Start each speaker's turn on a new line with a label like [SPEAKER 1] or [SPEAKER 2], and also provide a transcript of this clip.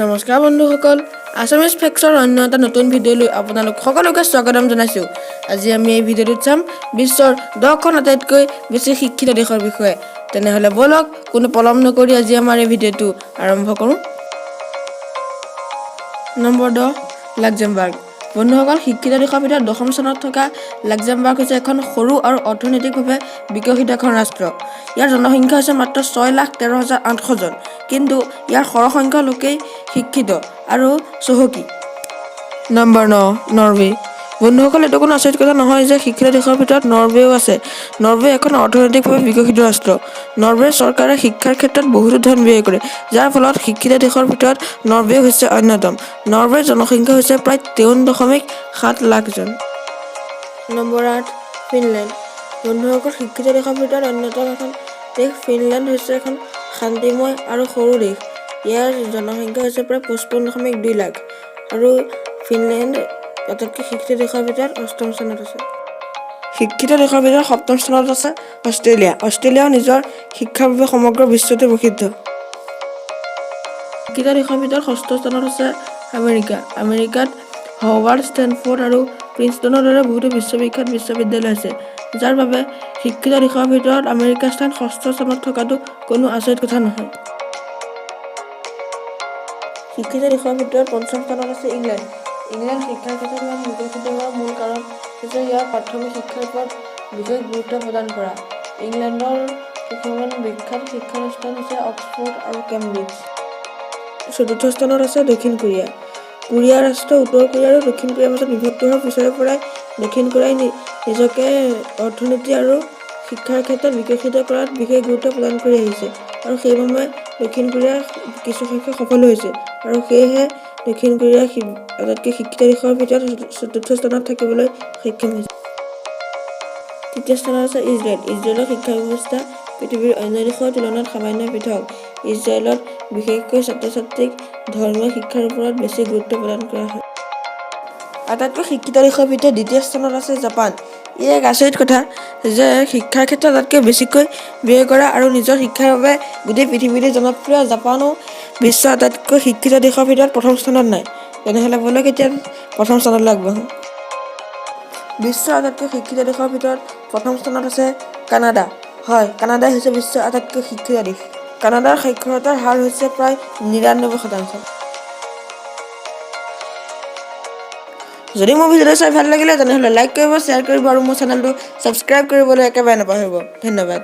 [SPEAKER 1] নমস্কাৰ বন্ধুসকল, আছামিজ ফেক্টছৰ অন্য এটা নতুন ভিডিঅ'লৈ আপোনালোক সকলোকে স্বাগতম জনাইছোঁ। আজি আমি এই ভিডিঅ'টোত চাম বিশ্বৰ 10খন আটাইতকৈ বেছি শিক্ষিত দেশৰ বিষয়ে। তেনেহ'লে ব'লক, কোনো পলম নকৰি আজি আমাৰ এই ভিডিঅ'টো আৰম্ভ কৰোঁ। Number 10, Luxembourg. বন্ধুসকল, শিক্ষিত দেশৰ ভিতৰত 10ম স্থানত থকা লাক্সেমবাৰ্গ হৈছে এখন সৰু আৰু অৰ্থনৈতিকভাৱে বিকশিত এখন ৰাষ্ট্ৰ। ইয়াৰ জনসংখ্যা হৈছে মাত্ৰ 6,13,800জন, কিন্তু ইয়াৰ সৰহসংখ্যক লোকেই শিক্ষিত আৰু চহকী। Number 9, Norway. বন্ধুসকল, এইটো কোনো আচৰিত কথা নহয় যে শিক্ষিত দেশৰ ভিতৰত নৰৱেও আছে। নৰৱে এখন অৰ্থনৈতিকভাৱে বিকশিত ৰাষ্ট্ৰ। নৰৱেৰ চৰকাৰে শিক্ষাৰ ক্ষেত্ৰত বহুতো ধন ব্যয় কৰে, যাৰ ফলত শিক্ষিত দেশৰ ভিতৰত নৰৱে হৈছে অন্যতম। নৰৱেৰ জনসংখ্যা হৈছে প্ৰায় 53.7 লাখজন। Number 8, Finland. বন্ধুসকল, শিক্ষিত দেশৰ ভিতৰত অন্যতম এখন দেশ ফিনলেণ্ড হৈছে এখন শান্তিময় আৰু সৰু দেশ। ইয়াৰ জনসংখ্যা হৈছে প্ৰায় 55.2 লাখ আৰু ফিনলেণ্ড আটাইতকৈ শিক্ষিত দেশৰ ভিতৰত অষ্টম স্থানত আছে। শিক্ষিত দেশৰ ভিতৰত সপ্তম স্থানত আছে অষ্ট্ৰেলিয়া। অষ্ট্ৰেলিয়াও নিজৰ শিক্ষাৰ বাবে সমগ্ৰ বিশ্বতে প্ৰসিদ্ধ। শিক্ষিত দেশৰ ভিতৰত ষষ্ঠ স্থানত আছে আমেৰিকা। আমেৰিকাত হাৰ্ভাৰ্ড, ষ্টেনফৰ্ড আৰু প্ৰিন্সটনৰ দৰে বহুতো বিশ্ববিখ্যাত বিশ্ববিদ্যালয় আছে, যাৰ বাবে শিক্ষিত দেশৰ ভিতৰত আমেৰিকাৰ স্থান ষষ্ঠ স্থানত থকাটো কোনো আচৰিত কথা নহয়। শিক্ষিত দেশৰ ভিতৰত পঞ্চম স্থানত আছে ইংলেণ্ড। ইংলেণ্ড শিক্ষাৰ ক্ষেত্ৰত ইমান বিকশিত হোৱাৰ মূল কাৰণ হৈছে ইয়াৰ প্ৰাথমিক শিক্ষাৰ ওপৰত বিশেষ গুৰুত্ব প্ৰদান কৰা। ইংলেণ্ডৰ কিছুমান বিখ্যাত শিক্ষানুষ্ঠান হৈছে অক্সফৰ্ড আৰু কেম্ব্ৰিজ। চতুৰ্থ স্থানত আছে দক্ষিণ কোৰিয়া। কোৰিয়া ৰাষ্ট্ৰ উত্তৰ কোৰিয়া আৰু দক্ষিণ কোৰিয়াৰ মাজত বিভক্ত হোৱাৰ পিছৰে পৰাই দক্ষিণ কোৰিয়াই নিজকে অৰ্থনীতি আৰু শিক্ষাৰ ক্ষেত্ৰত বিকশিত কৰাত বিশেষ গুৰুত্ব প্ৰদান কৰি আহিছে আৰু সেইবাবে দক্ষিণ কোৰিয়া কিছু সংখ্যক সফল হৈছে আৰু সেয়েহে দক্ষিণ কোৰিয়া আটাইতকৈ শিক্ষিত দেশৰ ভিতৰত চতুৰ্থ স্থানত থাকিবলৈ সক্ষম হৈছে। তৃতীয় স্থানত আছে ইজৰাইল। ইজৰাইলৰ শিক্ষা ব্যৱস্থা পৃথিৱীৰ অন্য দেশৰ তুলনাত সামান্য পৃথক। ইজৰাইলত বিশেষকৈ ছাত্ৰ ছাত্ৰীক ধৰ্মীয় শিক্ষাৰ ওপৰত বেছি গুৰুত্ব প্ৰদান কৰা হয়। আটাইতকৈ শিক্ষিত দেশৰ ভিতৰত দ্বিতীয় স্থানত আছে জাপান। ই এক আচৰিত কথা যে শিক্ষাৰ ক্ষেত্ৰত আটাইতকৈ বেছিকৈ ব্যয় কৰা আৰু নিজৰ শিক্ষাৰ বাবে গোটেই পৃথিৱীতে জনপ্ৰিয় জাপানো বিশ্বৰ আটাইতকৈ শিক্ষিত দেশৰ ভিতৰত প্ৰথম স্থানত নাই। তেনেহ'লে ব'লক, এতিয়া প্ৰথম স্থানলৈ আগবাঢ়োঁ। বিশ্বৰ আটাইতকৈ শিক্ষিত দেশৰ ভিতৰত প্ৰথম স্থানত আছে কানাডা। হয়, কানাডাই হৈছে বিশ্বৰ আটাইতকৈ শিক্ষিত দেশ। কানাডাৰ সাক্ষৰতাৰ হাৰ হৈছে প্ৰায় 99%। যদি মোৰ ভিডিঅ'টো চাই ভাল লাগিলে, তেনেহ'লে লাইক কৰিব, শ্বেয়াৰ কৰিব আৰু মোৰ চেনেলটো ছাবস্ক্ৰাইব কৰিবলৈ একেবাৰে নাপাহৰিব। ধন্যবাদ।